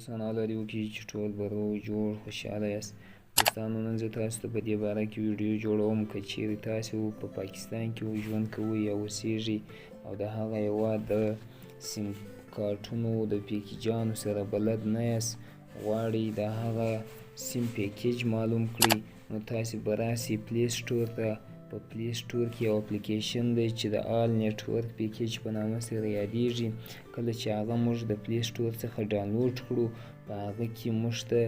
دوستان، الله دې وکړي چې ټول به روغ جوړ خوشحاله یاست. دوستانو، نن زه تاسو ته په دې باره کې ویډیو جوړوم. که چیرې تاسو په پاکستان کې ژوند کوئ یا اوسیږئ او د هغه هېواد د سیم کارتونو د پیکیجانو سره بلد نه یاست، غواړئ د هغه سیم پیکیج معلوم کړئ، نو تاسو به راسئ پلی سټور ته. په پلی سټور کې یو اپلیکیشن دی چې د آل نیټورک پیکیج په نامه سره یادیږي. کله چې هغه موږ د پلی سټور څخه ډاونلوډ کړو، په هغه کې موږ ته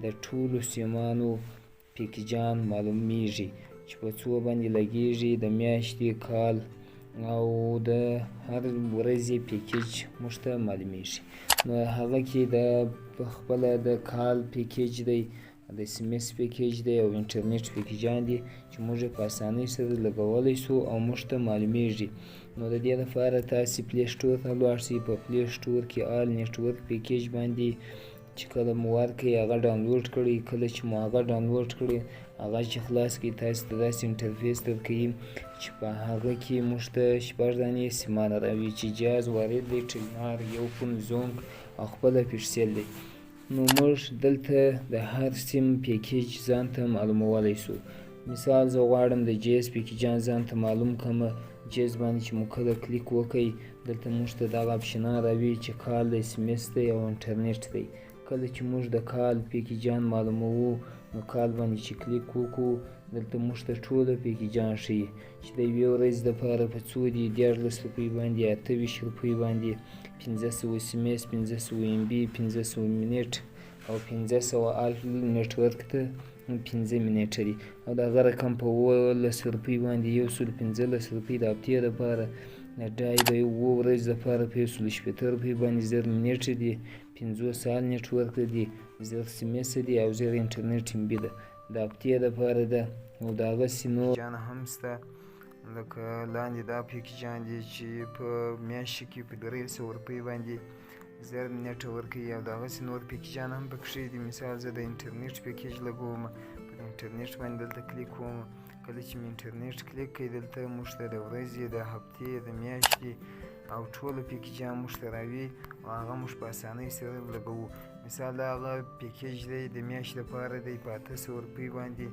د ټولو سیمانو پیکیجان معلومیږي چې په څو باندې لګیږي، د میاشتې، کال او د هر ورځې پیکیج موږ ته معلومیږي. نو هغه کې د خپله د کال پیکیج دی، د اس ام اس پیکیج دی او انټرنیټ پیکیجان دي چې موږ یې په اسانۍ سره لګولی شو او موږ ته معلومیږي. نو د دې لپاره تاسې پلی سټور ته لاړ شئ. په پلی سټور کې آل نیټورک پیکیج باندې چې کله مو ورکړئ، هغه ډاونلوډ کړئ. کله چې مو هغه ډاونلوډ کړئ، هغه چې خلاص کړئ، تاسې ته داسې انټرفیس درکوي چې په هغه کې موږ ته شپږ دانې سیمانه راوي چې جاز، وارد دی، ټلنار، یو فون، زونګ او خپله پیکسل دی. نو موږ دلته د هر سیم پیکیج ځان ته معلومولی شو. مثال، زه غواړم د جیز پیکیجان ځان ته معلوم کړم. جیز باندې چې مو کله کلیک وکړئ، دلته موږ ته دغه اپشنان راوي چې کال د اس ام اس دی او انټرنیټ دی. کله چې موږ د کال پیکیجان معلوموو، نو کال باندې چې کلیک وکړو، دلته موږ ته ټوله پیکیجان ښیي چې د یوې ورځې دپاره په څو دي: 13 روپۍ باندې، 28 روپۍ باندې، 500 اس ام اس، 500 ام بي، 500 منټ او 500 آل نیټورک ته 5 منټه دي، او د هغه رقم په 17 روپۍ باندې، 115 روپۍ د هفتې دپاره، د ډای د اوو ورځې دپاره په 160 روپۍ باندې 1000 منټه دي، 50 آل نیټورک دي، 1000 اس ام اس دي او 1000 انټرنیټ ام بي ده، د هفتې دپاره ده. او د هغسې نور جان هم شته، لکه لاندې دا پیکیجان دي چې په میاشت کې په 300 روپۍ باندې 1000 منټه ورکوي، او د هغسې نور پیکیجان هم پکښې دي. مثال، زه د انټرنیټ پیکیج لګوم. پر انټرنیټ باندې دلته کلیک کوم. کله چې مې انټرنیټ کلیک کړئ، دلته موږ ته د ورځې، د هفتې، د میاشتې او ټوله پیکیجان موږ ته راوي او هغه موږ په اسانۍ سره لګوو. مثال، دا هغه پیکیج دی، د میاشتې لپاره دی، په 800 روپۍ باندې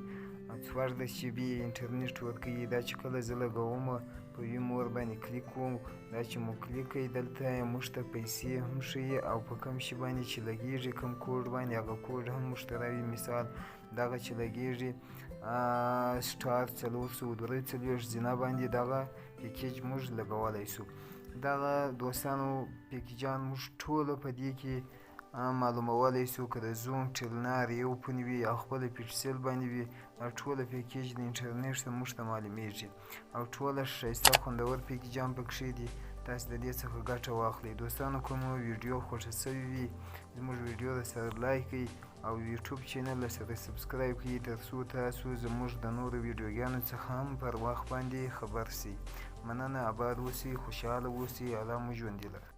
14 جي بي انټرنیټ ورکوي. دا چې کله زه لګوم، په وی مور باندې کلیک کوم. دا چې مو کلیک کوي، دلته موږ ته پیسې هم ښیي او په کوم شي باندې چې لګیږي، کوم کوډ باندې، هغه کوډ هم موږ ته راوي. مثال، دغه چې لګیږي *443# باندې دغه پیکیج موږ لګولی شو. دغه دوستانو پیکیجان موږ ټوله په دې کې معلومولی شو، که د زوم، ټلنار، یو پون وي او خپله پیکسل باندې وي، دا ټوله پیکیج د انټرنیټ ته موږ ته معلومیږي او ټوله ښایسته خوندور پیکیجان پکښې دي. تاسو د دې څخه ګټه واخلئ. دوستانو، که مو ویډیو خوښه شوې وي، زموږ ویډیو در سره لایک کړئ او یوټیوب چینل له سره سبسکرایب کړئ، تر څو تاسو زموږ د نورو ویډیوګانو څخه هم پر وخت باندې خبر شئ. مننه، اباد اوسئ، خوشحاله اوسئ، الله مو ژوندي لره.